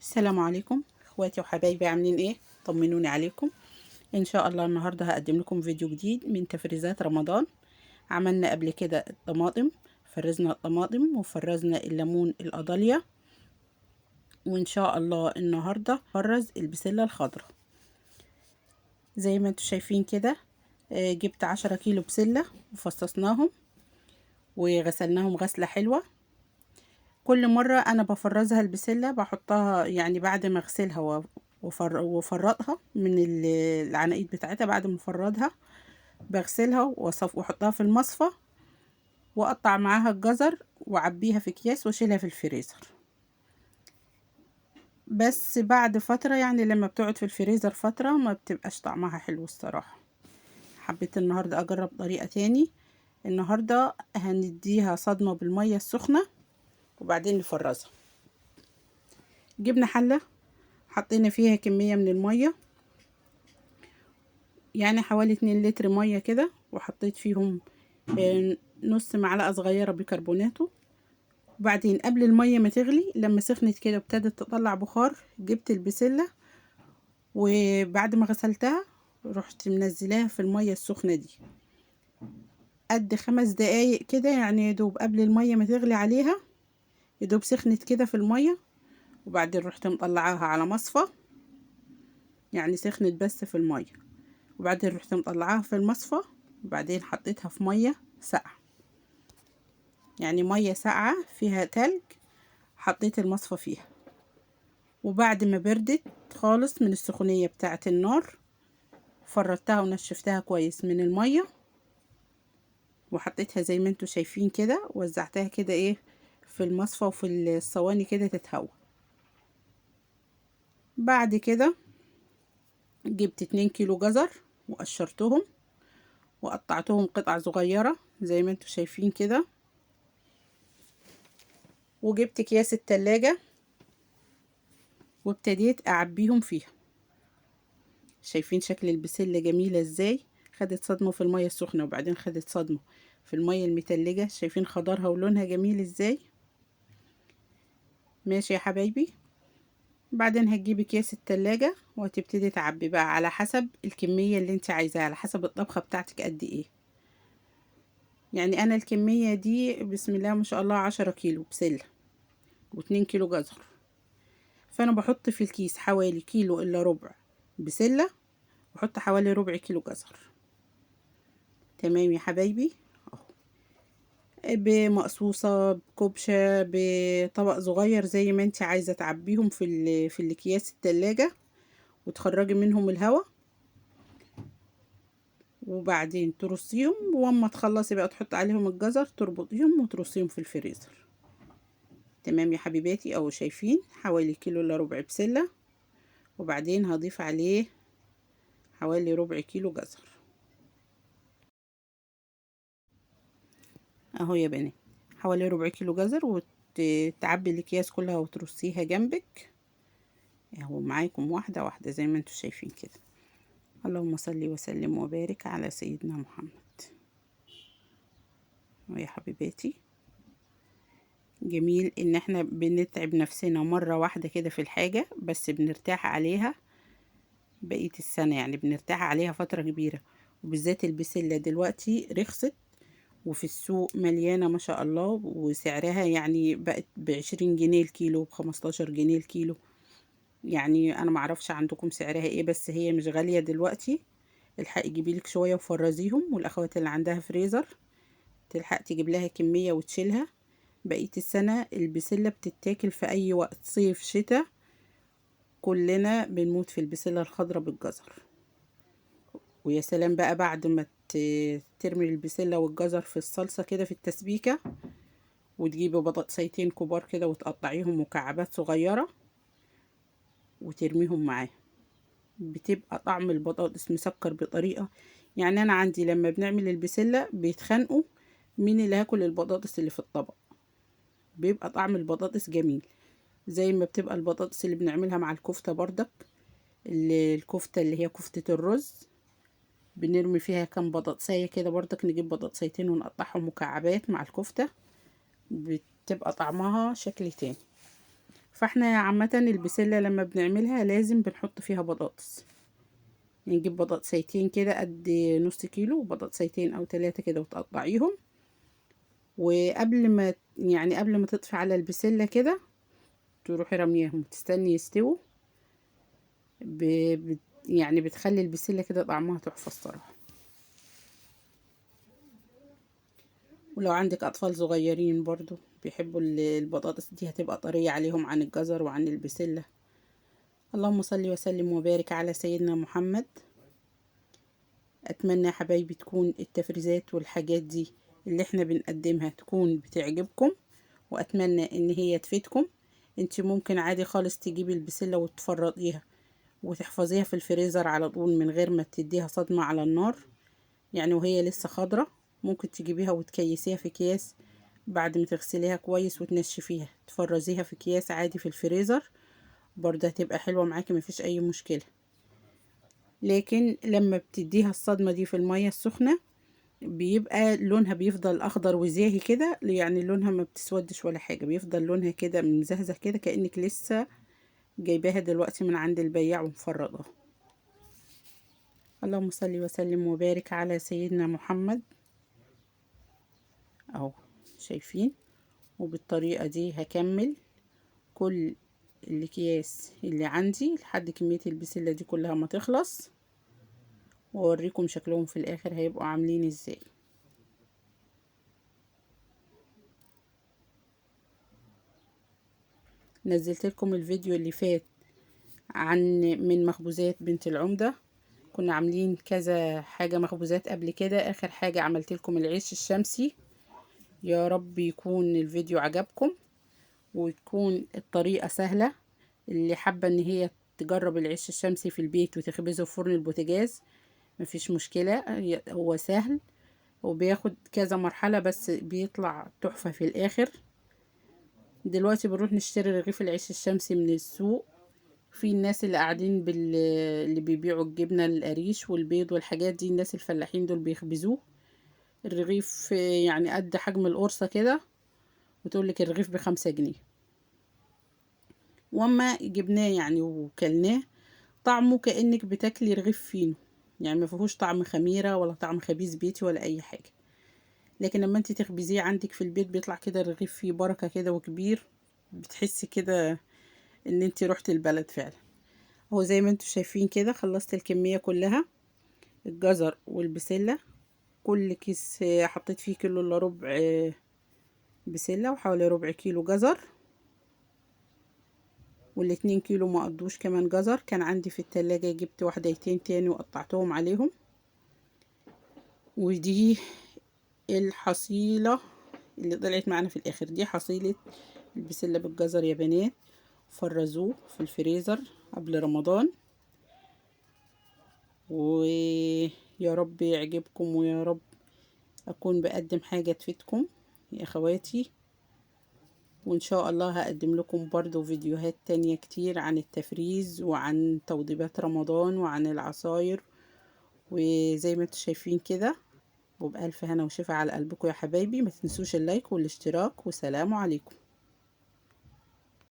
السلام عليكم اخواتي وحبايبي، عاملين ايه؟ طمنوني عليكم. ان شاء الله النهارده هقدم لكم فيديو جديد من تفريزات رمضان. عملنا قبل كده الطماطم، فرزنا الطماطم وفرزنا الليمون القضاليا، وان شاء الله النهارده فرز البسله الخضراء. زي ما انتم شايفين كده، جبت 10 كيلو بسلة وفصصناهم وغسلناهم غسله حلوة. كل مرة انا بفرزها البسله بحطها، يعني بعد ما اغسلها وفرطها من العناقيد بتاعتها، بعد ما افردها بغسلها واحطها في المصفى واقطع معاها الجزر واعبيها في اكياس واشيلها في الفريزر. بس بعد فترة، يعني لما بتقعد في الفريزر فترة ما بتبقاش طعمها حلو الصراحة. حبيت النهاردة اجرب طريقة تاني. النهاردة هنديها صدمة بالمية السخنة وبعدين نفرزها. جبنا حلة حطينا فيها كمية من المية، يعني حوالي 2 لتر مية كده، وحطيت فيهم نص معلقة صغيرة بيكربوناتو. وبعدين قبل المية ما تغلي، لما سخنت كده ابتدت تطلع بخار، جبت البسلة وبعد ما غسلتها رحت منزلاها في المية السخنة دي قد 5 دقايق كده، يعني يدوب قبل المية ما تغلي عليها، يدوب سخنت كده في المية. وبعدين رحت مطلعاها على مصفى، يعني سخنت بس في المية، وبعدين رحت مطلعاها في المصفى، وبعدين حطيتها في مية ساقعة، يعني مية ساقعة فيها تلج، حطيت المصفى فيها. وبعد ما بردت خالص من السخونية بتاعة النار، فردتها ونشفتها كويس من المية، وحطيتها زي ما انتوا شايفين كده، وزعتها كده ايه في المصفى وفي الصواني كده تتهوى. بعد كده جبت 2 كيلو جزر وقشرتهم وقطعتهم قطع صغيرة زي ما انتوا شايفين كده، وجبت اكياس التلاجة وابتديت اعبيهم فيها. شايفين شكل البسلة جميلة ازاي؟ خدت صدمة في المية السخنة وبعدين خدت صدمة في المية المتلجة، شايفين خضرها ولونها جميل ازاي؟ ماشي يا حبايبي. بعدين هتجيبي اكياس التلاجة وهتبتدي تعبي بقى على حسب الكمية اللي انت عايزاها، على حسب الطبخة بتاعتك قد ايه. يعني انا الكمية دي بسم الله ما شاء الله 10 كيلو بسلة و2 كيلو جزر، فانا بحط في الكيس حوالي كيلو الا ربع بسلة، وحط حوالي ربع كيلو جزر. تمام يا حبايبي، اهو بمقصوصة بكبشة بطبق صغير زي ما انت عايزة تعبيهم في الاكياس التلاجة، وتخرجي منهم الهواء، وبعدين ترصيهم. واما تخلصي بقى تحط عليهم الجزر، تربطيهم وترصيهم في الفريزر. تمام يا حبيباتي، اهو شايفين حوالي كيلو الا ربع بسلة، وبعدين هضيف عليه حوالي ربع كيلو جزر. اهو يا بنات، حوالي ربع كيلو جزر، وتعبي الاكياس كلها وترصيها جنبك. اهو معاكم واحدة واحدة زي ما انتم شايفين كده. اللهم صل وسلم وبارك على سيدنا محمد. ويا حبيباتي، جميل ان احنا بنتعب نفسنا مرة واحدة كده في الحاجة، بس بنرتاح عليها بقية السنة، يعني بنرتاح عليها فترة كبيرة. وبالذات البسلة دلوقتي رخصت وفي السوق مليانة ما شاء الله، وسعرها يعني بقت ب20 جنيه الكيلو، ب15 جنيه الكيلو. يعني انا معرفش عندكم سعرها ايه، بس هي مش غالية دلوقتي. الحقي جيبيلك شوية وفرزيهم، والاخوات اللي عندها فريزر تلحق تجيب لها كمية وتشيلها بقية السنة. البسلة بتتاكل في اي وقت، صيف شتاء، كلنا بنموت في البسلة الخضراء بالجزر. ويا سلام بقى بعد ما ترمي البسلة والجزر في الصلصة كده في التسبيكة، وتجيبي بطاطسيتين كبار كده وتقطعيهم مكعبات صغيرة وترميهم معاها، بتبقى طعم البطاطس مسكر بطريقة. يعني انا عندي لما بنعمل البسلة بيتخانقوا مين اللي هاكل البطاطس اللي في الطبق، بيبقى طعم البطاطس جميل. زي ما بتبقى البطاطس اللي بنعملها مع الكفتة بردك، اللي الكفتة اللي هي كفتة الرز بنرمي فيها كام بطاطسية كده بردك، نجيب بطاطسيتين ونقطعهم مكعبات مع الكفتة، بتبقى طعمها شكل تاني. فاحنا عامة البسلة لما بنعملها لازم بنحط فيها بطاطس، نجيب بطاطسيتين كده قد نص كيلو، بطاطسيتين او 3 كده، وتقطعيهم، وقبل ما يعني قبل ما تطفي على البسلة كده تروحي رميهم، تستني يستووا. يعني بتخلي البسلة كده طعمها تحفة الصراحة. ولو عندك أطفال صغيرين برضو بيحبوا البطاطس دي، هتبقى طرية عليهم عن الجزر وعن البسلة. اللهم صل وسلم وبارك على سيدنا محمد. أتمنى يا حبايبي تكون التفريزات والحاجات دي اللي احنا بنقدمها تكون بتعجبكم، وأتمنى إن هي تفيدكم. انت ممكن عادي خالص تجيبي البسلة وتفرطيها وتحفظيها في الفريزر على طول من غير ما تديها صدمة على النار، يعني وهي لسه خضرة. ممكن تجيبيها وتكيسيها في اكياس بعد ما تغسليها كويس وتنشفيها، تفرزيها في اكياس عادي في الفريزر، برضه هتبقى حلوة معاكي مفيش اي مشكلة. لكن لما بتديها الصدمة دي في المية السخنة بيبقى لونها بيفضل اخضر وزاهي كده، يعني لونها ما بتسودش ولا حاجة، بيفضل لونها كده مزهزه كده كأنك لسه جايباها دلوقتي من عند البياع ومفرطاها. اللهم صل وسلم وبارك على سيدنا محمد. اهو شايفين، وبالطريقة دي هكمل كل الاكياس اللي عندي لحد كمية البسلة دي كلها ما تخلص، واوريكم شكلهم في الاخر هيبقوا عاملين ازاي. نزلت لكم الفيديو اللي فات عن من مخبوزات بنت العمدة، كنا عاملين كذا حاجة مخبوزات قبل كده. اخر حاجة عملت لكم العيش الشمسي. يا رب يكون الفيديو عجبكم وتكون الطريقة سهلة. اللي حابة ان هي تجرب العيش الشمسي في البيت وتخبزه في فرن البوتاجاز مفيش مشكلة، هو سهل وبياخد كذا مرحلة بس بيطلع تحفة في الاخر. دلوقتي بنروح نشتري رغيف العيش الشمسي من السوق، في الناس اللي قاعدين اللي بيبيعوا الجبنة القريش والبيض والحاجات دي، الناس الفلاحين دول بيخبزوه الرغيف يعني قد حجم القرصة كده، وتقول لك الرغيف ب5 جنيه. واما جبناه يعني وكلناه طعمه كأنك بتاكلي رغيف فينو، يعني ما فيهوش طعم خميرة ولا طعم خبيز بيتي ولا أي حاجة. لكن لما انت تخبزيه عندك في البيت بيطلع كده الرغيف فيه بركة كده وكبير، بتحسي كده ان انت روحتي البلد فعلا. اهو زي ما انتوا شايفين كده خلصت الكمية كلها، الجزر والبسلة، كل كيس حطيت فيه كيلو الا ربع بسلة وحوالي ربع كيلو جزر، والاتنين كيلو ما قضوش كمان جزر كان عندي في التلاجة، جبت واحدتين تاني وقطعتهم عليهم. ودي الحصيلة اللي طلعت معانا في الاخر، دي حصيلة البسلة بالجزر يا بنات. فرزوه في الفريزر قبل رمضان، ويا رب يعجبكم ويا رب اكون بقدم حاجة تفيدكم يا اخواتي. وان شاء الله هقدم لكم برضو فيديوهات تانية كتير عن التفريز وعن توضيبات رمضان وعن العصاير، وزي ما انتم شايفين كده. وبألف هنا وشفا على قلبكم يا حبايبي. ما تنسوش اللايك والاشتراك، وسلام عليكم.